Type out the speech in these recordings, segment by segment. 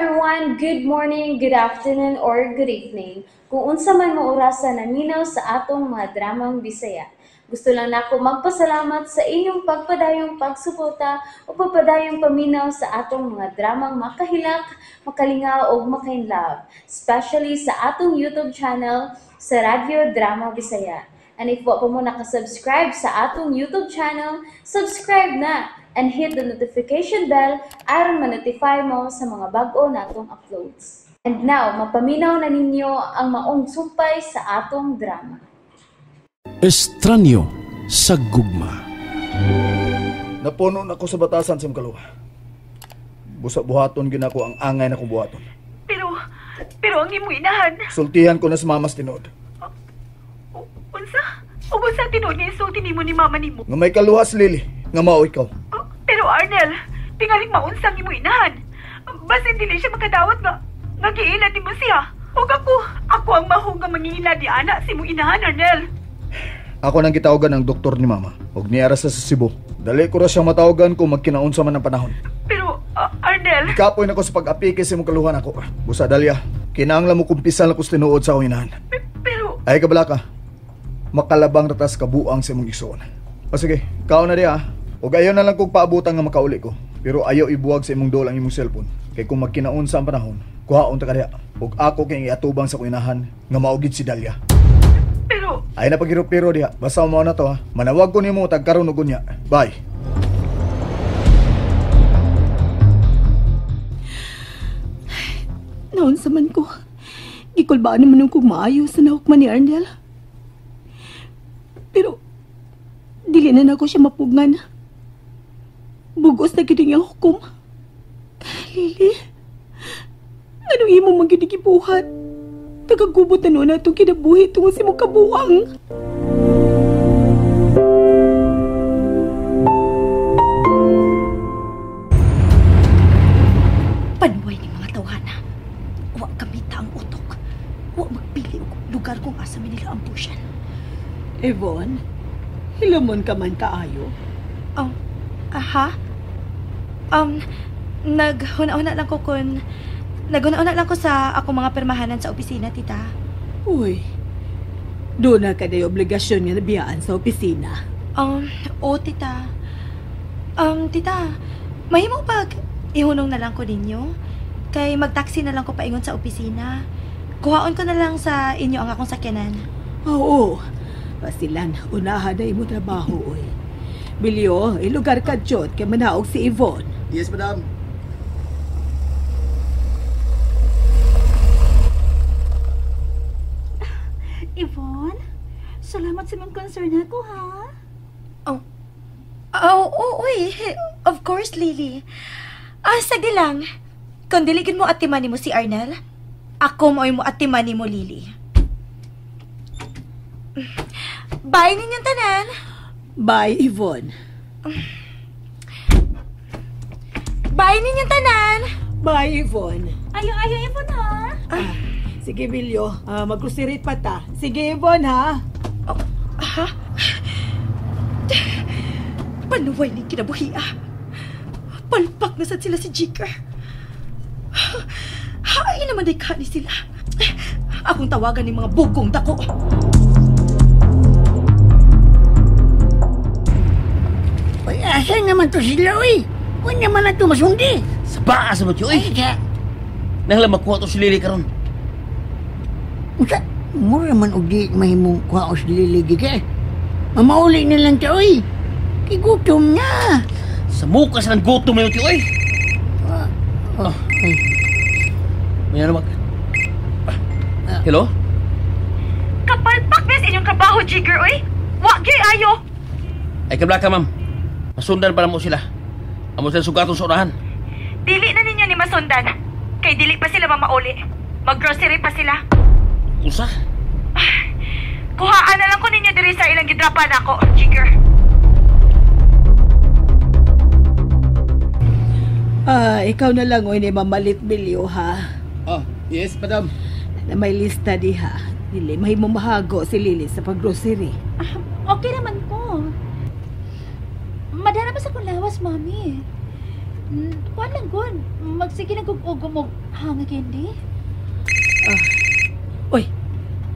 everyone! Good morning, good afternoon, or good evening. Kung unsa man mo orasa naminaw sa atong mga dramang Bisaya. Gusto lang nako magpasalamat sa inyong pagpadayong pagsuporta o pagpadayong paminaw sa atong mga dramang makahilak, makalingaw o makainlove, especially sa atong YouTube channel sa Radyo Drama Bisaya. And if wa pa mo nakasubscribe sa atong YouTube channel, subscribe na and hit the notification bell aron ma-notify mo sa mga bag-o natong uploads. And now, mapaminaw na ninyo ang maong sumpay sa atong drama. Estranyo sa gugma. Napuno na ko sa batasan sa kaluwa. Busa buhaton gyud nako ang angay na kong buhaton. Pero ang imong inahan. Sultihan ko na sa mamas tinuod. Unsa? Ug unsa tinuod nga isulti nimo ni mama nimo? Nga may kaluha si Lily, nga mao ikaw. Oh, pero Arnel, tingaling maunsang imong inahan. Basin dili siya makadawat nga giila nimo siya. Ug ako ang mahong nga mangila di ana si imong inahan, Arnel. Ako nang gitawagan ang doktor ni mama. Og niara sa Cebu. Dali ko ra siyang matawagan kung magkinaunsa man ang panahon. Pero, Arnel... Ikapoy na ko sa pag-apike sa imong kaluhan ako. Busa Dalia, kinahanglan mo kumpisan ako sa tinuod sa akong inahan. Pero... Ay kabala ka. Makalabang ratas kabuang sa imong igsoon. O sige, kaon na diha. Og ayaw na lang kong paabutan nga makauli ko. Pero ayaw ibuwag sa imong dool ang imong cellphone. Kay kung magkinaunsa ang panahon, kuhaon ta ka diha. Og ako kay iatubang sa akong inahan nga maugid si Dalia. Pero... Ay na pagiro-piro diha. Basta mo na to ha. Manawag ko nimo tagkaron og unya. Bye. Naunsa man ko. Gikulbaan naman kung maayo sa nahukman ni Arnel. Pero dili na nako siya mapugngan. Bugos na gid ang hukom. Lily, anong imo man gid gibuhat? Tagagubot na noon atong kinabuhi tungod sa imong kabuang. Panuway ni mga tawhana. Wa kamita ang utok. Wa magpili og lugar kung asa man nila ambusyan. Yvonne, hilamon ka man kaayo. Oh, aha? Naghuna-una lang ko kun... Naguna-una lang ko sa akong mga pirmahanan sa opisina, tita. Uy, doon na ka na yung obligasyon nga nabiyaan sa opisina. Oo, tita. Tita, mahimo pag ihunong na lang ko ninyo? Kay magtaksi na lang ko paingon sa opisina. Kuhaon ko na lang sa inyo ang akong sakyanan. Oo, basilan, unahan na imo trabaho, uy. Bilyo, ilugar ka, Jot, kay manaog si Yvonne. Yes, madam. Yvonne, salamat sa mong concern ako, ha? Oh, uy. Of course, Lily. Sagdi lang. Kung diligin mo at timani mo si Arnel, ako mo'y mo at timani mo, Lily. Bye ninyong tanan. Bye, Yvonne. Bye ninyong tanan. Bye, Yvonne. Ayo, Yvonne, ha? Sige, Bilyo. Mag-grocery pa ta. Sige, Yvonne, ha? Oh, ha? Panuway ng kinabuhi, ah. Palpak na sad sila si Jicker. Hain naman day kani sila. Akong tawagan ni mga bugong dako. Uy, asa naman to sila, uy? Uy, naman na ito masundi. Sa paa sa matyo, uy. Nangla makuha to si Lily karon. Unsa? Mura man og di mahimong kuha si Lily, giga. Mamauli na lang ta, uy. Kay gutom na. Sa muka sa gutom na yun, uy. Ay. May ano mag... Hello? Kapalpak bes inyong trabaho, Jigger, uy. Wa gyud ayo. Ay, kabla ka, ma'am. Masundan pa na mo sila. Amo sila sugaton sa unahan. Dili na ninyo ni masundan. Kay dili pa sila mamauli. Mag-grocery pa sila. Usa? Kuhaan na lang ko ninyo diri sa ilang gidrapan ako, Jigger. Ikaw na lang, oy, ni Mamalit Bilyo, ha? Oh, yes, madam. Na may lista diha. Dili, mahimo mahago si Lily sa pag-grocery. Okay naman ko. Madara pa sa kong lawas, mami. Kuan lang gon. Magsige lang kog ugom og hanga candy. Oy,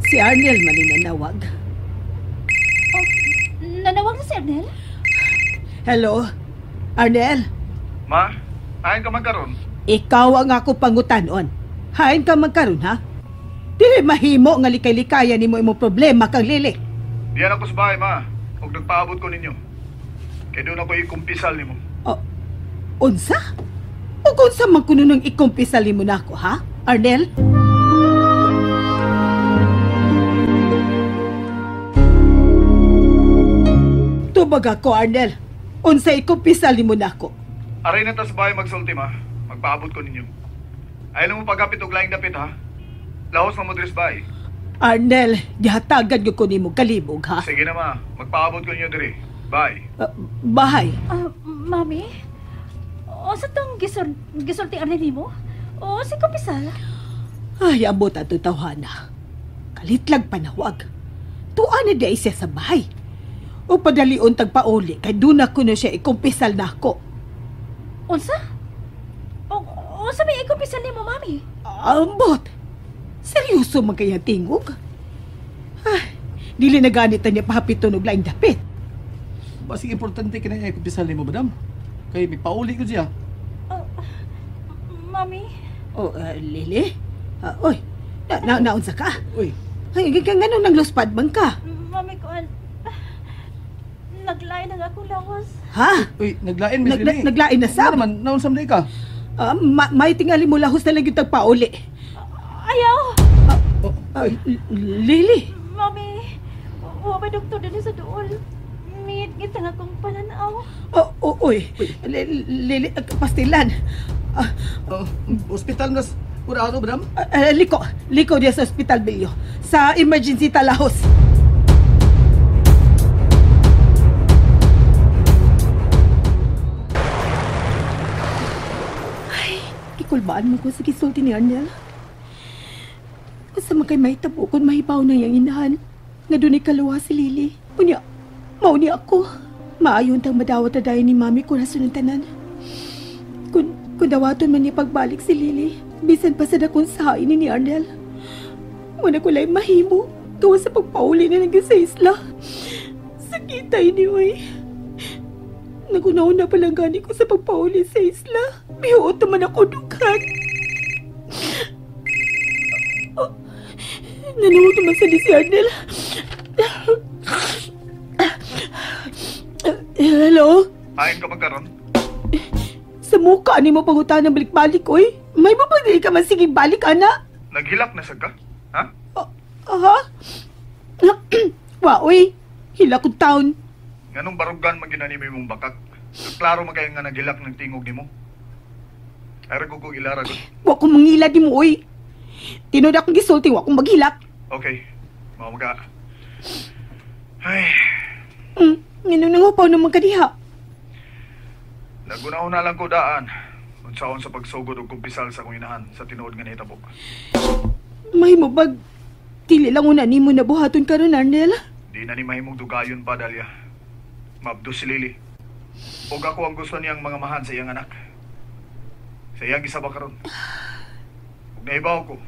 si Arnel man ni nanawag. Oh, nanawag na si Arnel? Hello, Arnel? Ma, hain ka man karon? Ikaw ang ako pangutanon. Hain ka man karon, ha? Dili mahimo nga likay-likayan nimo imong problema kang Lili. Diyan ako sa bahay, ma. Og nagpaabot ko ninyo. Kay doon ako ikumpisal nimo. Oh, unsa? O kung unsa man kuno nang ikumpisal nimo nako, ha? Arnel? Tubag ako, Arnel. Unsa ikumpisal nimo nako? Aray na ta sa bahay magsulti, ma. Magpaabot ko ninyo. Ayaw mo pagapit og laing dapit, ha? Lahos na mo diri sa bahay. Arnel, gihatagan ko nimo kalibog, ha? Sige na, ma. Magpaabot ko ninyo diri. Bye. Bahay. Mami? O sa tong gisulti Arnel nimo? O si kumpisal? Ay, abot ato tawhana. Kalitlag panawag. Tuan na di ay siya sa bahay. O padalion tagpauli kay doon ako na siya ikumpisal na ako. Unsa? O unsa may ikumpisal nimo, mami? Ambot. Seryoso man kaya tingog? Ay, dili na ganit niya pahapiton og laing dapit. Basig importante kini niya ikumpisal nimo, madam. Kay may pauli ko siya. Mami? Oh, Lili? Oy, naunsa ka? Uy. Ay, nganong nang luspad man ka? Mami, kuan. Naglain ang akong lawas. Ha? Uy, naglain, Miss Lili. Naglain na sab? Ano naman, naunsa man ka? May tingali mo lahos na lang yung tagpauli. Ayaw! Lili! Mami, wa may doktor din sa dool. Mingit-ngit ang akong pananaw. Oh, uy. Lili, pastilan. Ospital nas urado, madam? Liko. Liko diya sa ospital, Bilyo. Sa emergency talahos. Ay, kikulbaan mo ko sa gisulti ni Arnel. Usa man kay mahitabo kon mahibaw na iyang inahan. Nga dunay kaluwa si Lily. Unya, mao ni ako. Maayon tang madawat na dayon ni Mami kung rason ng tanan. Kung dawaton man niya pagbalik si Lily, bisan pa sa dakong sahain ni Arnel. Wala ko lang mahimo. Gawa sa pagpauli na lang sa isla. Sakitay ni oy. Naguna-una pa lang gani ko sa pagpauli sa isla. Mihuot naman ako dughan. Oh, nanuot naman sa si Arnel. Hello? Ayon ka magkaroon? Sa mukha ni mo pangutan ng balik-balik, oy. May mapagdali ka man sige balik, ana. Naghilak na sad ka? Ha? Ha? Wa, oy. Hilak kong taon. Nganong barugan man ginani mo imong bakak? Klaro man kayo nga naghilak ng tingog nimo. Ay ko kong ilara gud. Wa kong mangila di mo, oy. Tinod akong gisulti, wa kong maghilak. Okay. Mao maga. Ay. Ngano nangupaw naman ka diha? Nagunaon na lang ko daan. Unsaon sa pagsugod og kumpisal sa akong inahan sa tinuod nga nahitabo. Mahimo bag dili lang una nimo na buhaton karon, Arnel? Di na ni mahimong dugayon pa, Dalia. Mabdo si Lily. Og ako ang gusto niyang mga mahan sa iyang anak. Sa iyang gisaba karon. Ug nahibaw ko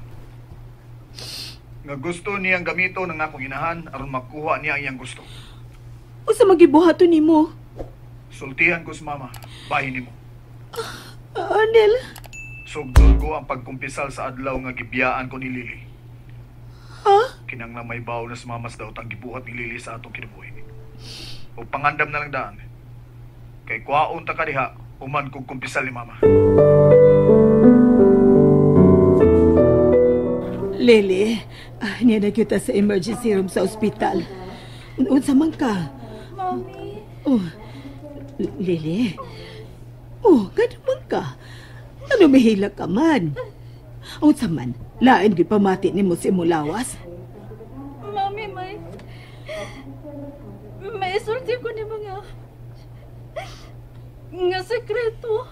nga gusto niyang gamito ng akong inahan aron makuha niya ang iyang gusto. Usa magibuhaton nimo? Sultihan ko sa mama, bahin nimo. Arnel? Sugdol ko ang pagkumpisal sa adlaw nga gibiyaan ko ni Lily. Ha? Kinanglan may bawo na sa mamas daw tang gibuhat ni Lily sa atong kinabuhi. O pangandam na lang daan. Kay kuwaon ta ka diha, human kog kumpisal ni mama. Lily, niya na kita sa emergency room sa ospital. Unsa man ka? Mami. Oh, Lily. Oh, gano'n man ka? Ano mahila ka man? Unsa man, lain gyud pamati nimo sa imong lawas. Mami, may isulti ko ni mga nga sekreto.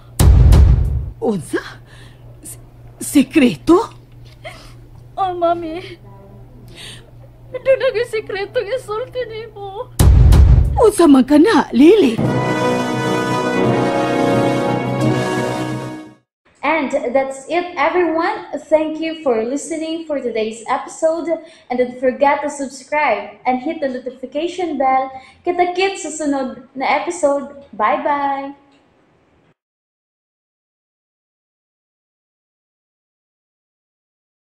Unsa? Sekreto? Oh, Mami. Doon na yung sekreto ng isulti nimo. Unsa man ka na, Lily? And that's it, everyone. Thank you for listening for today's episode. And don't forget to subscribe and hit the notification bell. Kita-kits sa sunod na episode. Bye-bye!